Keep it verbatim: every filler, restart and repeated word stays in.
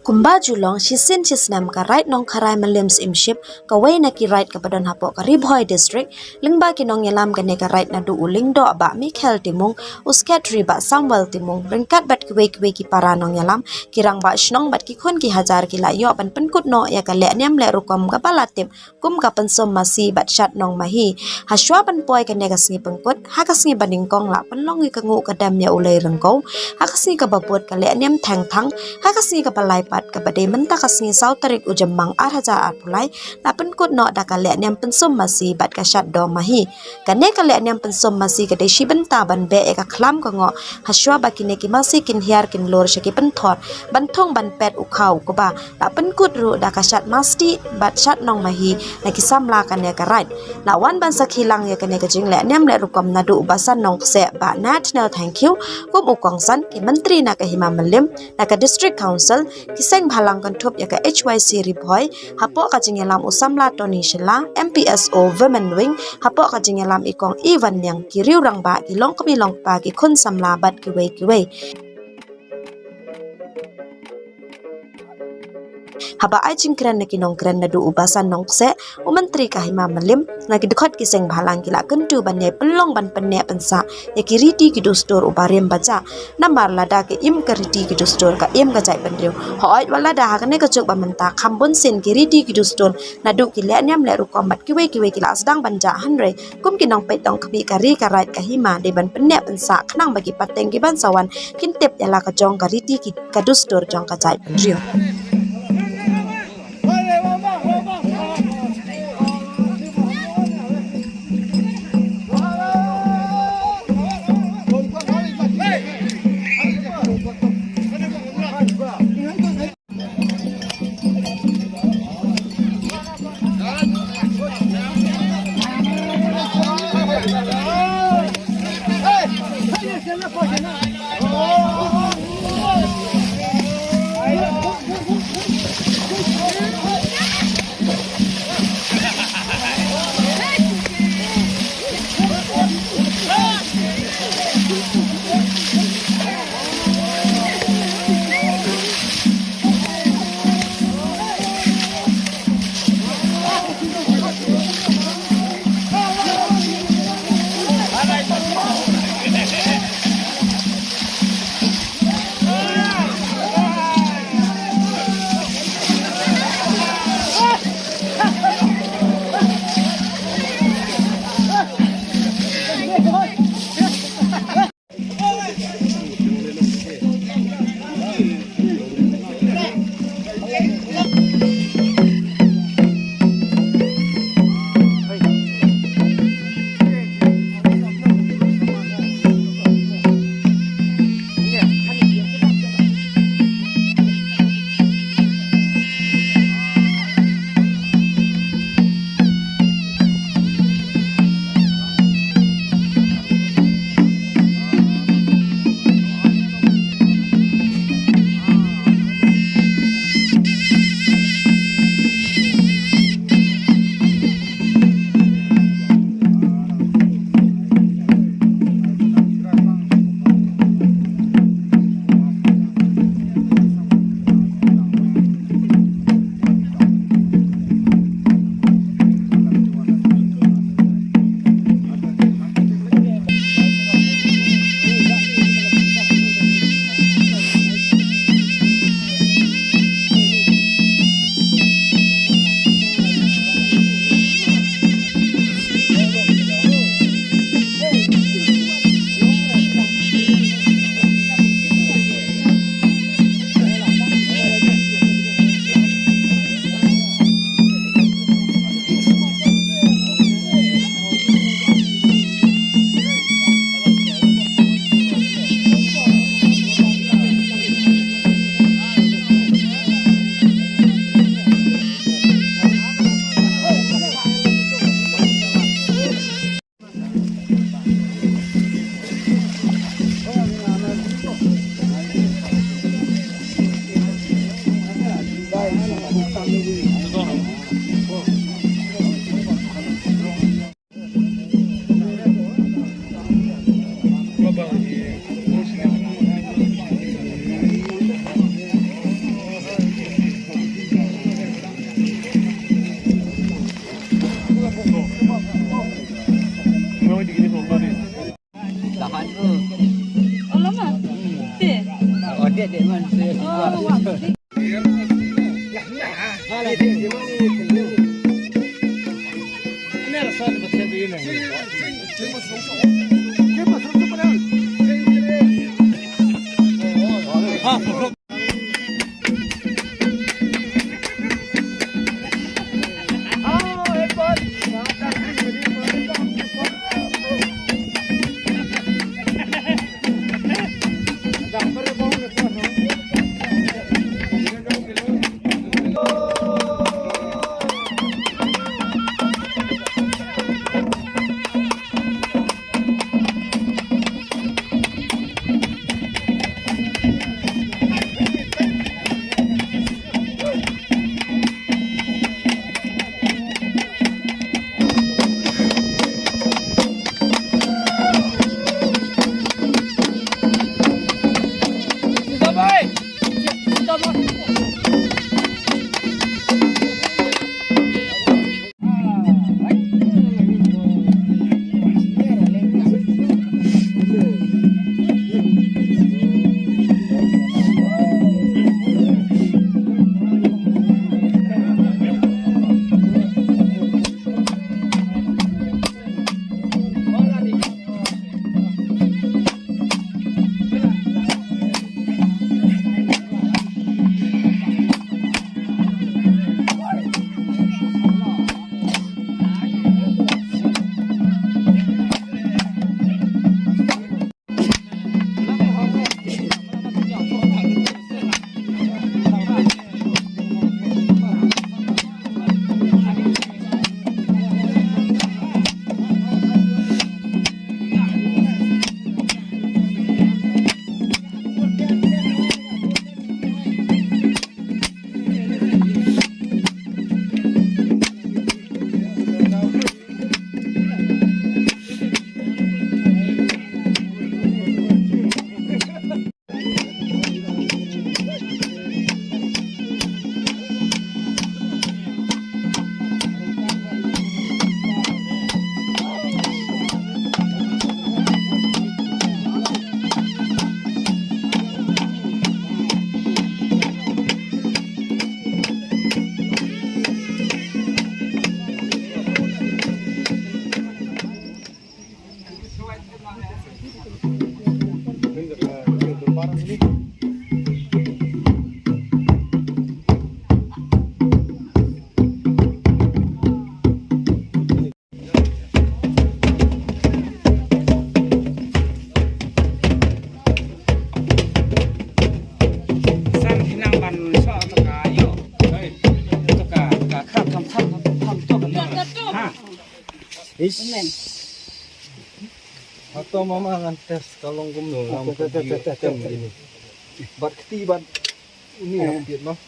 Kumba ju long shisien shisnem ka Raid Nongkharai Mylliem Syiemship, kawei na ki raid kaba don hapoh ka Ri Bhoi District, lyngba ki nongïalam kane ka raid naduh u Lyngdoh Bah Michael Timung, u Secretary Bah Samuel Timung, ryngkat bad kiwei kiwei ki para nongïalam, ki rangbah shnong bad ki khun ki hajar ki la ïoh ban pynkut noh ïa ka lehniam lehrukom kaba la tip kum ka Pynsum Masi bad Shad Nongmahi. Hashwa ban poi kane ka sngi pynkut, ha ka sngi ba nyngkong la pynlong ïa ka nguh ka dem ïa u Lei Ryngkew, ha ka sngi kaba bud ka lehniam Thengthang, ha ka sngi kaba lai pat kaba dei mynta ka sngi saw tarik u Jymmang ar hajar arphew lai, la pynkut noh da ka lehniam Pynsum Masi bad ka Shad Nongmahi. Kane ka lehniam Pynsum Masi ka dei shi bynta ban beh ïa ka khlam ka ngoh, hashwa ba kine ki masi kin hiar kin lur sha ki pynthor, ban thung ban pet u khaw u kba, la pynkut ruh da ka Shad Masi bad Shad Nongmahi na ki samla kane ka raid. La wan ban sakhi lang ïa kane ka jinglehniam lehrukom naduh u Basan Nongkseh Bah Nathaniel Thangkhiew kum u kongsan, ki myntri na ka Hima Mylliem, na ka District Council, ki seng bhalang kynthup ïa ka H Y C Ri Bhoi, hapoh ka jingïalam u samla Tony Shylla, M P S O Women Wing, hapoh ka jingïalam i kong Ivan Niang, ki riew rangbah, ki longkmie longkpa, ki khun samla bad kiwei kiwei. Haba ai jingkren na ki nongkren naduh u Basan Nongkseh, u myntri ka Hima Mylliem, na ki dkhot ki seng bhalang ki la kyntu ban ïai pynlong ban pynneh pynsah ïa ki riti ki dustur uba rim ba jah. Namar lada ka im ka riti ki dustur ka im ka jaitbynriew. Hooid wat lada ha kane ka juk ba mynta kham bun sien ki riti ki dustur naduh ki lehniam lehrukom bad kiwei kiwei ki la sdang ban jah, hynrei kum ki nongpeit nongkmie ka ri ka raid ka hima dei ban pynneh pynsah khnang ba ki pateng ki ban sa wan kin tip ïa la ka jong ka riti ki ka dustur jong ka jaitbynriew. San khnang ban shoh to ka ïoh. To ka, to ka khrap tham tham tham tham to ka ïoh. Ha. Ish. Hato mama ngan test ka long kumno, ngam ka tem ini. Bad kti bad ini, eh, hapit noh.